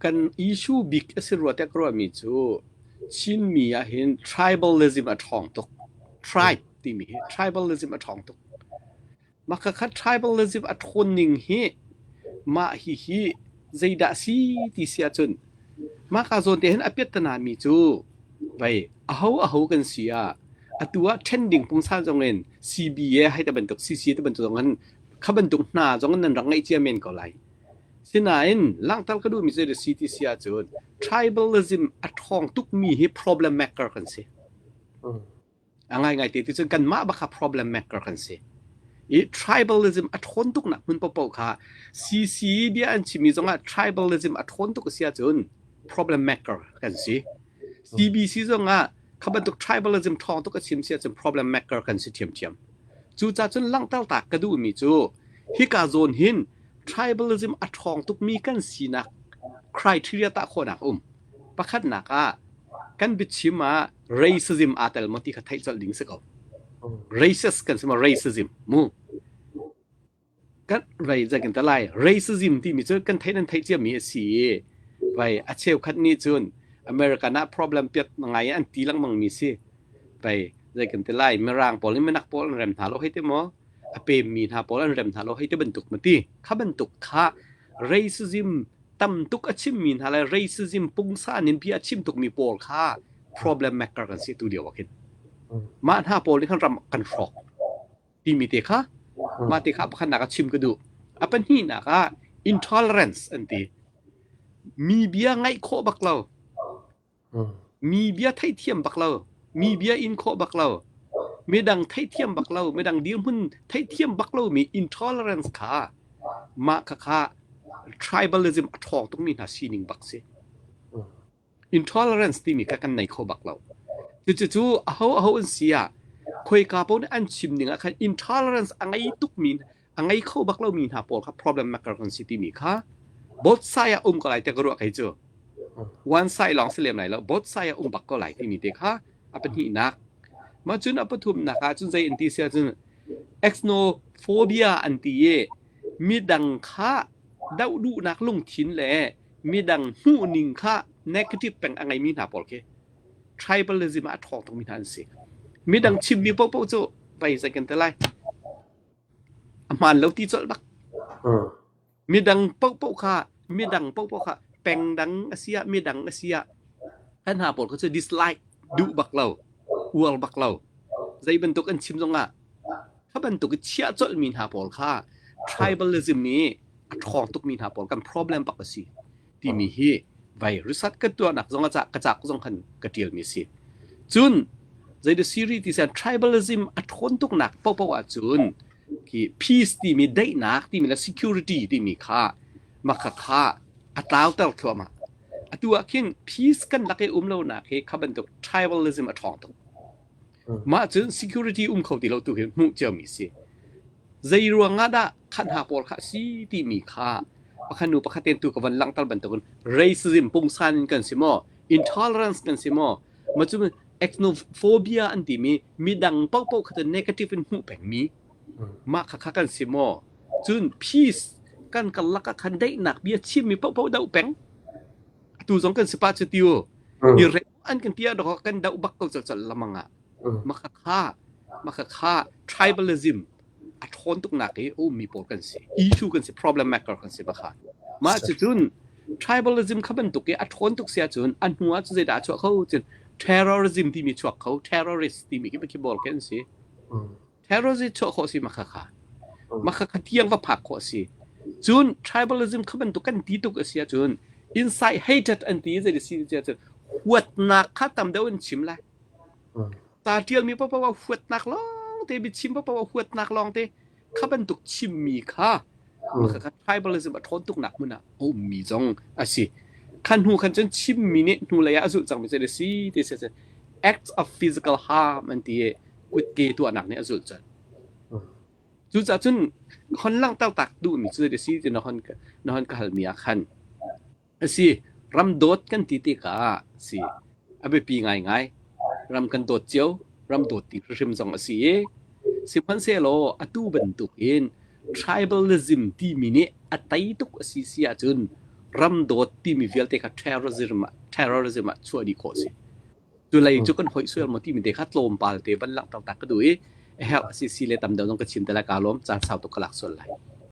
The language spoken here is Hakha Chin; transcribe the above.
Kan issue bik a si rua tiah ka ruahmi cu Chinmi ahhin tribalism a ṭhawng tuk. Tribe timi hi tribalism a ṭhawng tuk. Mah khakha tribalism a ṭhawn ning hi mah hihi zeidah a si ti si ahcun mahka zawn te hin a piattana mi cu vei aho aho kan si ah atu ah ṭhen ding pungsan zong in CBA hei ti bantuk CC ti bantuk zong in kha bantuk hna zong in nan rak ngeih cia men ko lai. Sinain langhter ka duhmi cu si ti si ahcun tribalism a ṭhawng tukmi hi problem maker kan si. A ngaingai te ti cun kanmah bak kha problem maker kan si. I tribalism a ṭhawn tuknak hmun paohpaoh kha CC bia an chimmi zongah tribalism a ṭhawn tuk a si ahcun problem maker kan si. CBC zongah kha bantuk tribalism ṭhawng tuk a chim si ahcun problem maker kan si ṭhiamṭhiam. Cucaah cun langhter ta ka duhmi cu hika zawn hin tribalism a ṭhawng tukmi kan sinak criteria tah khawhnak a um. Pakhatnak ah kan biachim ah racism aa tel maw ti kha theih colh ding si ko. Racist kan si maw racism mu. Kan rei zai kan ta lai racism timi cu kan theih nan theih ciami a si i vai a cheukhat nih cun American ah problem piat ngai an ti lengmang mi si. Vai zai kan ti lai mirang pawl nih minak pawl an rem hna lo hei ti maw a pemmi hna pawl an rem hna lo hei ti bantuk ma ti kha bantuk kha racism tam tuk a chimmi hna le racism pungsan in bia a chim tukmi pawl kha problem maker kan si tu lio ah khin mah hna pawl nih khan ram kan hrawk timi te kha mah te kha pakhatnak ah chim ka duh a pahnihnak ah intolerance an ti mi bia ngaih khawh bak lo Mi bia theihthiam bak lo, mi bia in khawh bak lo, midang theihthiam bak lo, midang dirhmun theihthiam bak lomi intolerance kha mah khakha tribalism a ṭhawng tukmi hna sining bak si. Intolerance timi kha kan nei kho bak lo. Cucu aho aho an si ah khoika paoh nih an chim ning ah khan intolerance a ngei tukmi a ngei kho bak lomi hna pawl kha problem maker kan si timi kha both side ah um ko lai te ka ruah kei cu one side lawng si lem lai lo both side ah um bak ko lai timi te kha a pahnihnak mah cun a pathumnak ah cun zei an ti sia cun xenophobia an ti i midang kha doh duhnak lungthin le midang hmuhning kha negative peng a ngeimi hna pawl khi tribalism ah a ṭhawng tukmi hna an si midang chimmi paohpaoh cu vai zei kan ti lai A hmaan lo ti colh bak. Midang paohpaoh kha midang paohpaoh kha peng dang a si ah midang a si ah kan hna pawl kha cu dislike duh bak lo, uar bak lo. Zei bantuk an chim zongah kha bantuk i chiah colhmi hna pawl kha tribalism i a ṭhawng tukmi hna pawl kan problem bak a si. timi hi vai research ka tuahnak zong ah ka cak zong khan ka ṭialmi a si. Cun zei siri ti sian tribalism a ṭhawn tuknak paohpaoh ahcun khi peace timi daihnak timi le security timi kha makha kha a tlauter thluahmah. Atu ah khin peace kan lak i um lonak hi kha bantuk tribalism a ṭhawng tuk. Mah cun security um kho ti lo tu hi hmuh ciomi si. Zei ruang ah dah khat hna pawl kha a si timi kha pakhat nu pakhat ten tu ka van langhter bantukin racism pungsan in kan si maw intolerance kan si maw ma cu xenophobia an timi midang paohpaoh kha negative in hmuh pengmi mah kha kha kan si maw cun peace kan karlak ah khan daihnak bia chimmi paohpaoh doh peng atu zong kan si pa cu tiu i re an kan tia dok kan doh bak ko chal lamang ah maka kha maka kha tribalism a ṭhawn tuknak i a ummi pawl kan si issue kan si problem maker kan si bakha mah cucun tribalism kha bantuk i a ṭhawn tuk si ahcun a hnu ah cu zeidah a chuah kho cun terrorism timi chuak kho terrorist timi khi khi ball kan si terrorism chuah khawh si makha kha makha kha tiang va phak khawh si cun tribalism kha bantuk kan ti tuk a si ahcun inside hated an ti zei si cun huatnak kha tam deuh in chim lai Ta ṭialmi paohpaoh ah huatnak lawngte, biachim paohpaoh ah huatnak lawngte kha bantuk chimmi kha kha tribalism a ṭhawn tuknak hmun ah a ummi zong a si. Kha hnu khan cun chimmi nih hnulei ah a zulh cangmi cu a si ti si acts of physical harm an ti i kutke tuahnak nih a zulh cun. Cucaah cun hon langhter tak duhmi cu a si ti na hon na hon ka halmi ah khan A si, ram dawt kan ti tikah si a biapi ngaingai. Ram kan dawt cio, ram dawt ti hrimhrim zong a si i sihmanhsehlaw atu bantukin tribalism timi nih a tei tuk a si si ahcun Ram dawt timi vialte kha terrorism ah terrorism ah chuah dih khawh si. Cu lei cu kan hoih sual maw timi te kha tlawmpal te van langhter ta ka duh i a herh a si si le tam deuh zong ka chim te lai ka lawm caan sau tuk ka lak sual lai.